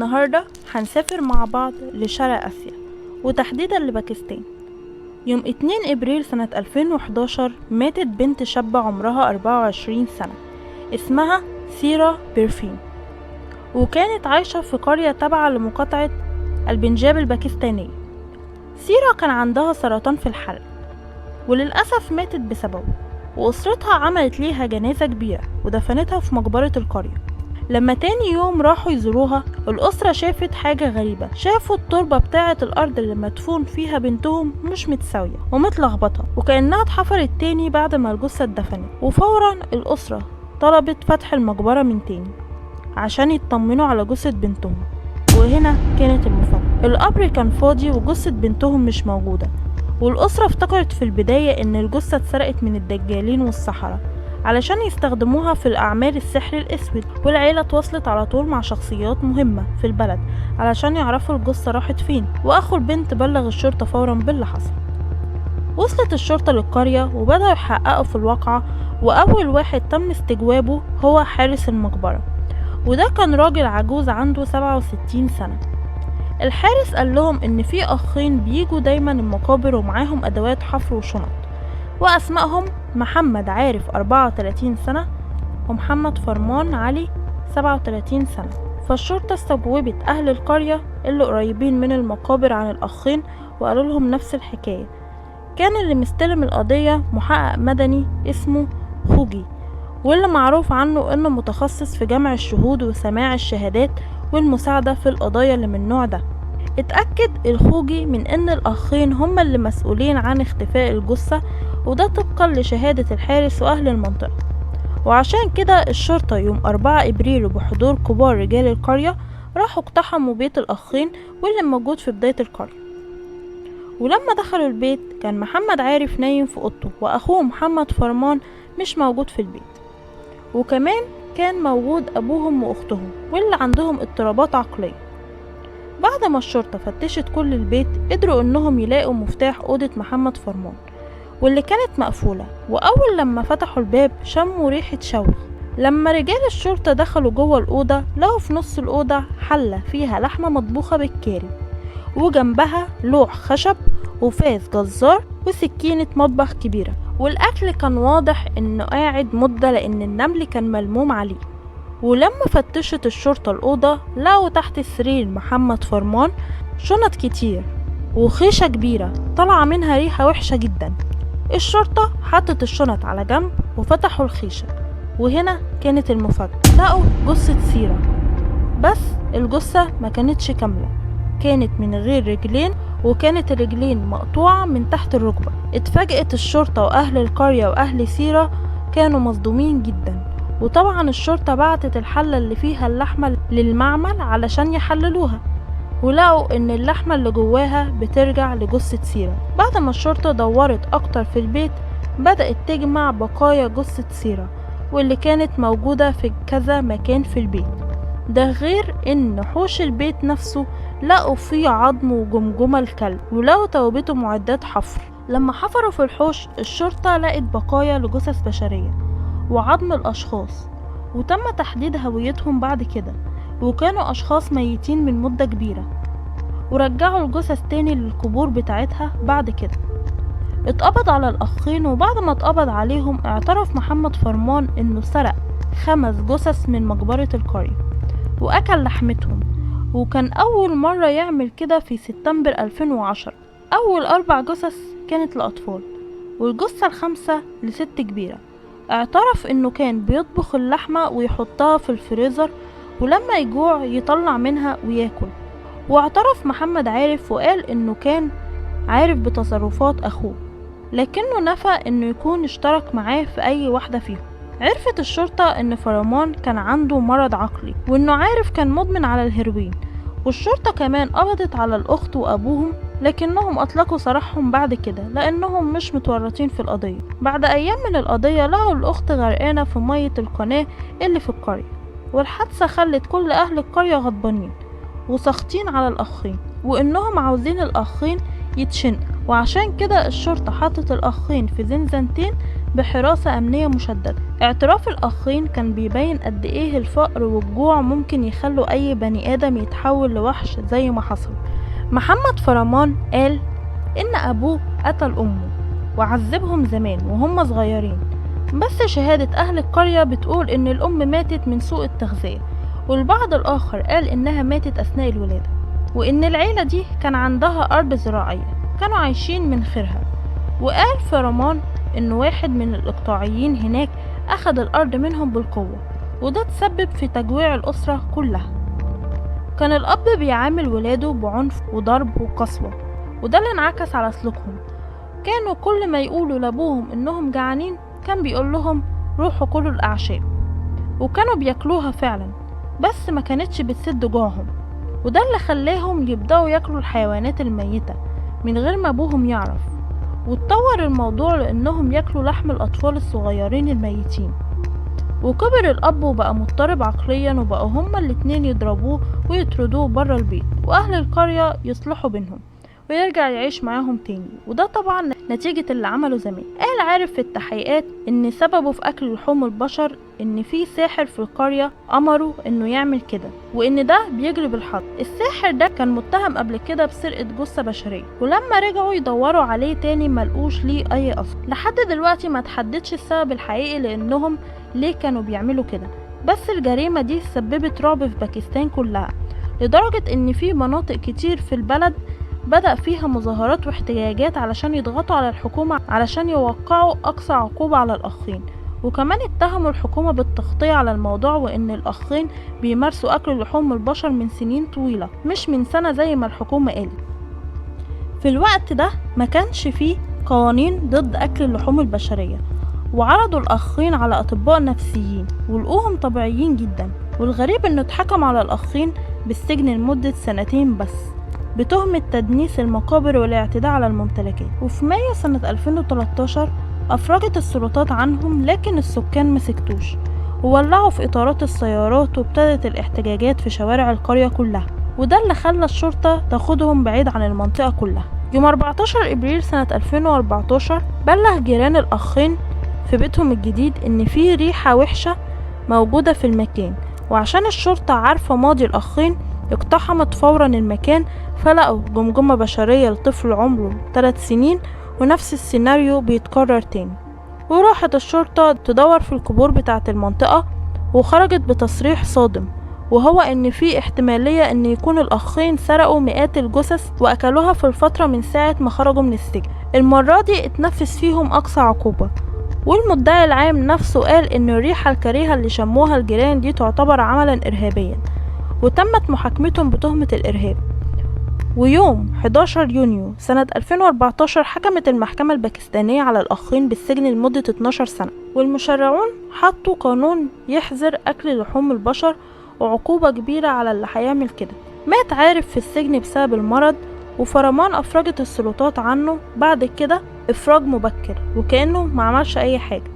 النهاردة هنسافر مع بعض لشرق آسيا وتحديدا لباكستان. يوم 2 إبريل سنة 2011 ماتت بنت شابة عمرها 24 سنة اسمها سيرا بيرفين، وكانت عايشة في قرية تابعة لمقاطعة البنجاب الباكستانية. سيرا كان عندها سرطان في الحلق وللأسف ماتت بسببه، وأسرتها عملت ليها جنازة كبيرة ودفنتها في مقبرة القرية. لما تاني يوم راحوا يزوروها الأسرة شافت حاجة غريبة، شافوا التربة بتاعة الأرض اللي مدفون فيها بنتهم مش متساوية ومتلخبطة وكأنها اتحفرت تاني بعد ما الجثة اتدفنت. وفورا الأسرة طلبت فتح المقبرة من تاني عشان يطمنوا على جثة بنتهم، وهنا كانت المفاجأة. القبر كان فاضي وجثة بنتهم مش موجودة، والأسرة افتكرت في البداية إن الجثة اتسرقت من الدجالين والسحرة علشان يستخدموها في الأعمال السحر الأسود. والعيلة تواصلت على طول مع شخصيات مهمة في البلد علشان يعرفوا الجثة راحت فين، وأخو البنت بلغ الشرطة فورا باللي حصل. وصلت الشرطة للقرية وبدأوا يحققوا في الواقعة، وأول واحد تم استجوابه هو حارس المقبرة، وده كان راجل عجوز عنده 67 سنة. الحارس قال لهم إن في أخين بيجوا دايما المقابر ومعاهم أدوات حفر وشنط، وأسمائهم محمد عارف 34 سنة ومحمد فرمان علي 37 سنة. فالشرطة استجوبت أهل القرية اللي قريبين من المقابر عن الأخين وقالوا لهم نفس الحكاية. كان اللي مستلم القضية محقق مدني اسمه خوجي، واللي معروف عنه انه متخصص في جمع الشهود وسماع الشهادات والمساعدة في القضايا اللي من النوع ده. اتأكد الخوجي من ان الاخين هما اللي مسؤولين عن اختفاء الجثة، وده طبقا لشهادة الحارس واهل المنطقة. وعشان كده الشرطة يوم 4 ابريل وبحضور كبار رجال القرية راحوا اقتحموا بيت الاخين واللي موجود في بداية القرية. ولما دخلوا البيت كان محمد عارف نايم في اوضته، واخوه محمد فرمان مش موجود في البيت، وكمان كان موجود ابوهم واختهم واللي عندهم اضطرابات عقلية. بعد ما الشرطة فتشت كل البيت قدروا انهم يلاقوا مفتاح اوضة محمد فرمان واللي كانت مقفولة، واول لما فتحوا الباب شموا ريحة شوي. لما رجال الشرطة دخلوا جوه الأوضة لقوا في نص الأوضة حلة فيها لحمة مطبوخة بالكاري، وجنبها لوح خشب وفاس جزار وسكينة مطبخ كبيرة، والأكل كان واضح إنه قاعد مدة لأن النمل كان ملموم عليه. ولما فتشت الشرطة الأوضة لقوا تحت السرير محمد فرمان شنط كتير وخيشة كبيرة طلع منها ريحة وحشة جدا. الشرطة حطت الشنط على جنب وفتحوا الخيشة، وهنا كانت المفاجأة، لقوا جثة سيرة، بس الجثة ما كانتش كاملة، كانت من غير رجلين، وكانت الرجلين مقطوعة من تحت الركبة. اتفاجئت الشرطة وأهل القرية وأهل سيرة كانوا مصدومين جدا، وطبعا الشرطة بعتت الحلة اللي فيها اللحمة للمعمل علشان يحللوها، ولقوا ان اللحمة اللي جواها بترجع لجثة سيرة. بعد ما الشرطة دورت اكتر في البيت بدأت تجمع بقايا جثة سيرة واللي كانت موجودة في كذا مكان في البيت، ده غير ان حوش البيت نفسه لقوا فيه عظم وجمجمة الكلب، ولقوا توابيته معدات حفر. لما حفروا في الحوش الشرطة لقت بقايا لجثث بشرية وعظم الأشخاص، وتم تحديد هويتهم بعد كده، وكانوا أشخاص ميتين من مدة كبيرة، ورجعوا الجثث تاني للقبور بتاعتها بعد كده. اتقبض على الأخين، وبعد ما اتقبض عليهم اعترف محمد فرمان انه سرق 5 جثث من مقبرة القرية وأكل لحمتهم، وكان أول مرة يعمل كده في سبتمبر 2010. أول 4 جثث كانت لأطفال، والجثة 5 لست كبيرة. اعترف انه كان بيطبخ اللحمة ويحطها في الفريزر، ولما يجوع يطلع منها وياكل. واعترف محمد عارف وقال انه كان عارف بتصرفات اخوه، لكنه نفى انه يكون اشترك معاه في اي واحدة فيهم. عرفت الشرطة ان فرمان كان عنده مرض عقلي، وانه عارف كان مدمن على الهيروين. والشرطة كمان قبضت على الأخت وأبوهم، لكنهم أطلقوا سراحهم بعد كده لأنهم مش متورطين في القضية. بعد أيام من القضية لقوا الأخت غرقانة في مية القناة اللي في القرية، والحادثة خلت كل أهل القرية غضبانين وساخطين على الأخين، وإنهم عاوزين الأخين يتشنقوا. وعشان كده الشرطة حطت الأخين في زنزانتين بحراسة أمنية مشددة. اعتراف الأخين كان بيبين قد إيه الفقر والجوع ممكن يخلوا أي بني آدم يتحول لوحش زي ما حصل. محمد فرمان قال إن أبوه قتل أمه وعذبهم زمان وهم صغيرين، بس شهادة أهل القرية بتقول إن الأم ماتت من سوء التغذية، والبعض الآخر قال إنها ماتت أثناء الولادة، وإن العيلة دي كان عندها أرض زراعية كانوا عايشين من خيرها. وقال فرمان إن واحد من الإقطاعيين هناك أخد الأرض منهم بالقوة، وده تسبب في تجويع الأسرة كلها. كان الأب بيعامل ولاده بعنف وضرب وقسوة، وده اللي انعكس على سلوكهم. كانوا كل ما يقولوا لأبوهم إنهم جعانين كان بيقول لهم روحوا كلوا الأعشاب، وكانوا بياكلوها فعلا، بس ما كانتش بتسد جوعهم، وده اللي خلاهم يبدأوا ياكلوا الحيوانات الميتة من غير ما أبوهم يعرف. واتطور الموضوع لأنهم ياكلوا لحم الأطفال الصغيرين الميتين. وكبر الأب وبقى مضطرب عقليا، وبقوا هما الاتنين يضربوه ويطردوه برا البيت، وأهل القرية يصلحوا بينهم ويرجع يعيش معاهم تاني، وده طبعا نتيجة اللي عمله زمان. قال عارف في التحقيقات ان سببه في اكل لحوم البشر ان في ساحر في القرية امره انه يعمل كده، وان ده بيجلب الحظ. الساحر ده كان متهم قبل كده بسرقة جثة بشرية، ولما رجعوا يدوروا عليه تاني ملقوش ليه اي اثر. لحد دلوقتي ما تحددش السبب الحقيقي لانهم ليه كانوا بيعملوا كده، بس الجريمة دي سببت رعب في باكستان كلها، لدرجة ان في مناطق كتير في البلد بدأ فيها مظاهرات واحتجاجات علشان يضغطوا على الحكومة علشان يوقعوا أقصى عقوبة على الأخين. وكمان اتهموا الحكومة بالتغطية على الموضوع، وإن الأخين بيمارسوا أكل لحوم البشر من سنين طويلة مش من سنة زي ما الحكومة قالت. في الوقت ده ما كانش فيه قوانين ضد أكل اللحوم البشرية، وعرضوا الأخين على أطباء نفسيين ولقوهم طبيعيين جدا. والغريب إنه اتحكم على الأخين بالسجن لمدة 2 بس بتهمة تدنيس المقابر والاعتداء على الممتلكات. وفي مايو سنة 2013 أفرجت السلطات عنهم، لكن السكان مسكتوش وولعوا في إطارات السيارات، وابتدت الاحتجاجات في شوارع القرية كلها، وده اللي خلى الشرطة تاخدهم بعيد عن المنطقة كلها. يوم 14 إبريل سنة 2014 بلغ جيران الأخين في بيتهم الجديد إن في ريحة وحشة موجودة في المكان، وعشان الشرطة عارفة ماضي الأخين اقتحمت فورا المكان، فلقوا جمجمة بشرية لطفل عمره 3 سنين، ونفس السيناريو بيتكرر تاني. وراحت الشرطة تدور في القبور بتاعة المنطقة، وخرجت بتصريح صادم، وهو ان في احتمالية ان يكون الاخين سرقوا مئات الجثث واكلوها في الفترة من ساعة ما خرجوا من السجن. المرة دي اتنفذ فيهم اقصى عقوبة، والمدعي العام نفسه قال ان الريحة الكريهة اللي شموها الجيران دي تعتبر عملا ارهابيا، وتمت محاكمتهم بتهمة الإرهاب. ويوم 11 يونيو سنة 2014 حكمت المحكمة الباكستانية على الأخين بالسجن لمدة 12 سنة، والمشرعون حطوا قانون يحظر أكل لحوم البشر وعقوبة كبيرة على اللي هيعمل كده. مات عارف في السجن بسبب المرض، وفرمان أفرجت السلطات عنه بعد كده إفراج مبكر وكأنه ما عملش أي حاجة.